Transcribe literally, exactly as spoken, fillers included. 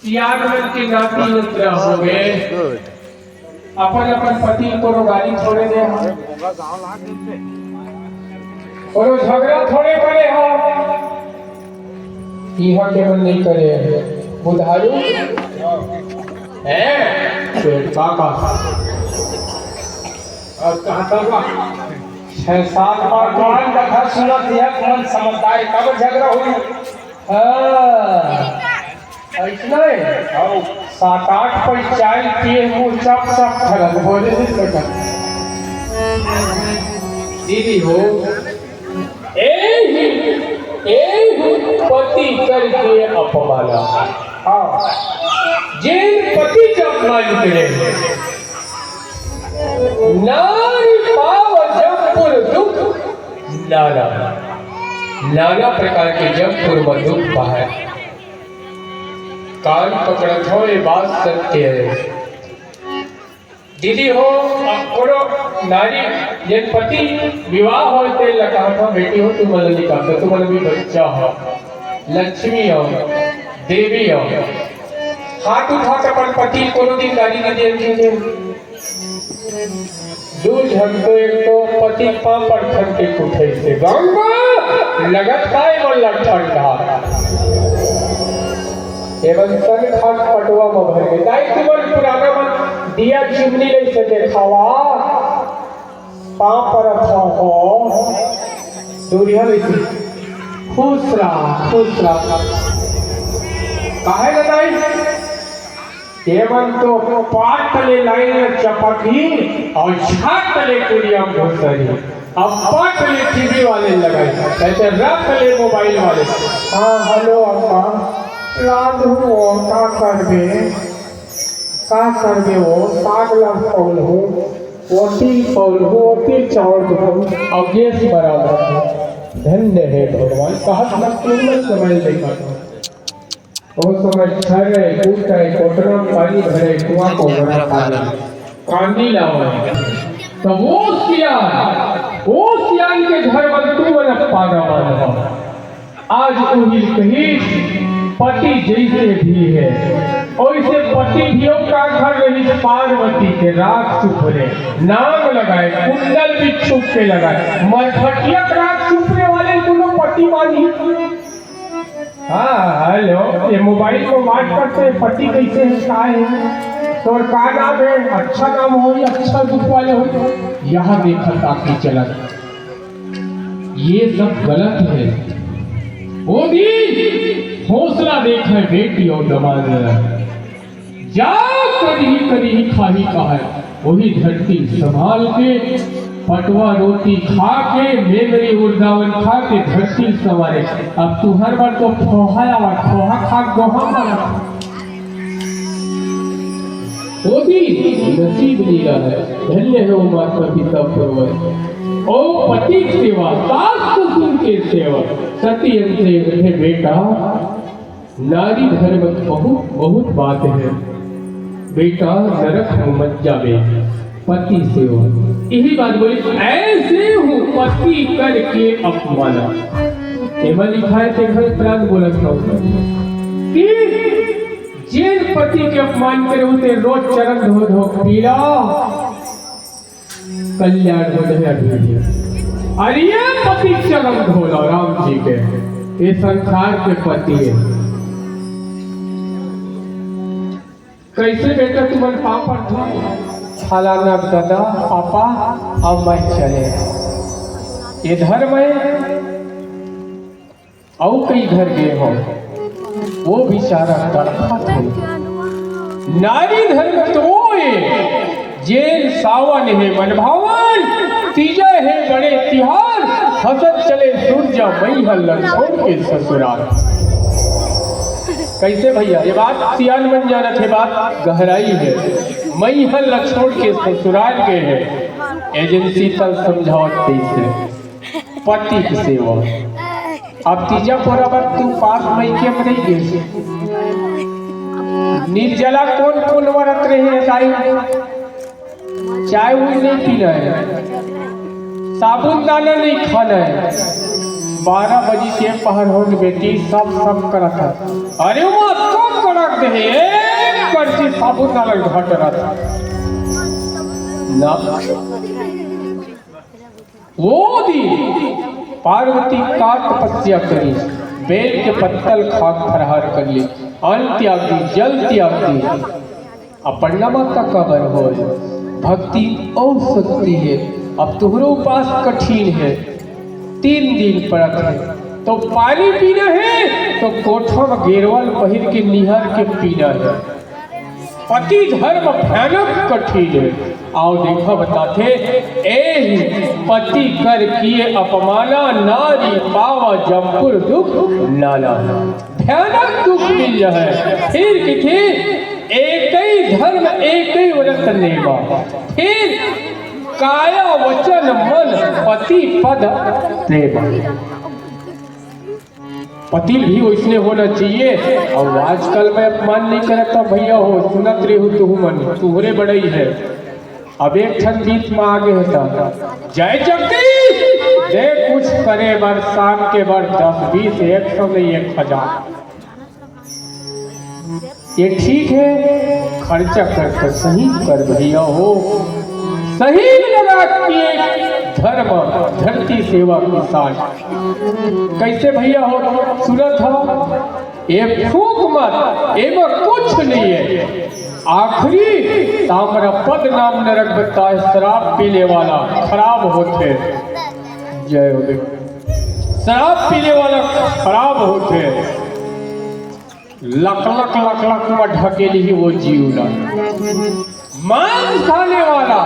सियान मन के नाती नतरा हो गए। अपन अपन पति कोनो गाली थोड़े दे हा, कोनो झगड़ा थोड़े करे हा। इहाँ के मन नहीं करे। बुधारू है पेट का का अब कहाँ तक बा? छह सात बार कान कथा सुनत यह मन समझदार कब झगड़ा हुई। हाँ, ऐसना है। सात आठ पैर चाय पिए मुंह चप चप खरत बोले नहीं सकत। दीदी हो, एही, एही पति करके अपमाना। हाँ, जेन पति के अपमान करे, नारी पाव जमपुर दुख नाना, नाना प्रकार के जमपुर में दुख पाए। कान पकड़त हो, ये बात सत्य है। दीदी हो, अब कोनो नारी जेन पति विवाह होय तेन ल कहत हो, बेटी हो, तुमन ल निकाल दो, तुमन भी बच्चा हो, लक्ष्मी हो, देवी हो। हाथ उठा के अपन पति कोनो दिन गाली नहीं दे, नहीं दे। दू झन तो एक तो पति पापड़ खन के उठे से गंगा लगत काय मन लग ठंडा। एवन सन खाट पटवा म भर गए। दाई तुमन पुराना मन दिया चिमनी ले से देखावा। पाँव परत हव हो। दूरिहा ले से। खुश रहा, खुश रहा। काहे रे दाई? एमन तो पाट ले लाइन ल चपकही अउ छाट ले कुरिया म घुसही। अब पाट ले टीवी वाले लगाई, ऐसे रख ले मोबाइल वाले। हाँ, हेलो अम्मा, लाद हूँ, का करबे? का करबे वो? साग ला पौल हूँ, ओती पौल हूँ, ओती चावल हूँ, अब गैस बराबर है। धन्य है भगवान, कहत मत तुम समय देखा था। ओ समय छर रहे, कूट रहे, कोटरा में पानी भरे, कुआं को बड़ा पानी। कांदी लावे। तो वो सियान, वो सियान के घर में तू मन पागा मान हो। आज उही कही पति जैसे भी है, वैसे पति भी हो का घर रही पार्वती के राख चुपरे, नाम लगाए, कुंडल भी छुप के लगाए, मरखटिया के राख चुपरे वाले कोनो पति मानी। हाँ, हेलो, ये मोबाइल को बात करते हैं, पति कैसे है, का है, तोर का नाम है, अच्छा नाम हो या अच्छा रूप वाले हो, यहाँ देखा ताकि चलत। ये सब गलत है। वो भी हौसला देखे बेटी और दमाद। जा कदही कदही खाही कहाय, वही धरती संभाल के, पटवा रोटी खा के, मेमरी उर्दावन खा के धरती संवारे। अब तुहर बर तो फोहा आवा, फोहा खा के गोहा मारा। वो भी नसीब लीला है, धन्य है वो माता पिता पुरवर। ओ पति के सेवा, सास ससुर के सेवा, सती अंत से बैठे बेटा, नारी धर्म बहुत, बहुत बात है। बेटा नरक में मत जावे, पति सेवा। यही बात बोली, ऐसे हूँ पति करके अपमाना। एमा लिखा है, देखो प्राण बोलत हूँ कि जेन पति के अपमान करे, उते रोज चरण धो धो पीला। कल्याण हो जाए अभी भी। अरे ये पति चरण धोला राम जी के, ये संसार के पति है। कैसे बेटा तुमन पाँव पड़थो? फलाना दादा, पापा, अब मैं चले। ये धर्म है। अउ कई घर गे हो, वो बेचारा तड़पत हे। नारी धर्म तो वो हे, जेन सावन हे मन भावन, तीजा हे बड़े तिहार, हंसत चले सूरजा मइहर ल छोड़ के ससुराल। कैसे भैया, ये बात सियान मन जानत हे, बात गहराई हे। मइहर ल छोड़ के ससुराल गे हे, एजेंसी तल समझावत कैसे? पति के सेवा। अब तीजा पोरा बर तू पास मइके में नहीं गे। निर्जला कोन कोन व्रत रहे दाई? चाय उई नहीं पीना हे, साबुन दाना नहीं खाना हे। बारह बजे के पहर हो गे बेटी, सब सब करत हे। अरे वो तो कड़क एक करछी साबुन ना लग घट रहा था ना। वो दिन पार्वती का तपस्या करी, बेल के पत्तल खात फरहार कर ली, अन्न त्याग दी, जल त्याग दी। अपर्णा माता काबर होय? भक्ति अउ शक्ति हे। अब तुहरो उपास कठिन हे, तीन दिन परत हे, तो पानी पीना हे, तो कोठा म गेरवल पहिर के निहर के पीना हे। पति धर्म भयानक कठिन हे। अउ देखा बताथे, एहि पति कर किए अपमाना, नारी पावा जमपुर दुख नाना। भयानक दुख मिल जाए। फिर किथे, एकई धर्म एकई व्रत नेमा, फिर काया वचन मन पति पद प्रेमा। पति भी वैसने होना चाहिए। अउ आजकल मैं अपमान नहीं करता भैया हो, सुनत रेहू तुहू मन, तुहरे बड़ई हे। अब एक ठन बीच में आगे हे त जय जगदीश, दे कुछ करे बर, शाम के बर दस बीस, एक सौ नहीं, एक हजार। ये ठीक हे, खर्चा कर तो सही कर भैया हो, सही लगा के धर्म धरती सेवा किसान। कैसे भैया हो, सुनत हव, ये फूंक मत, एमा कुछ नहीं हे। आखिरी ताम्रपद नाम नरक बताए, शराब पीने वाला खराब होथे। जय हो देव। शराब पीने वाला खराब होथे। लक लक लक लक म ढकेल ही वो जीव ला। मांस खाने वाला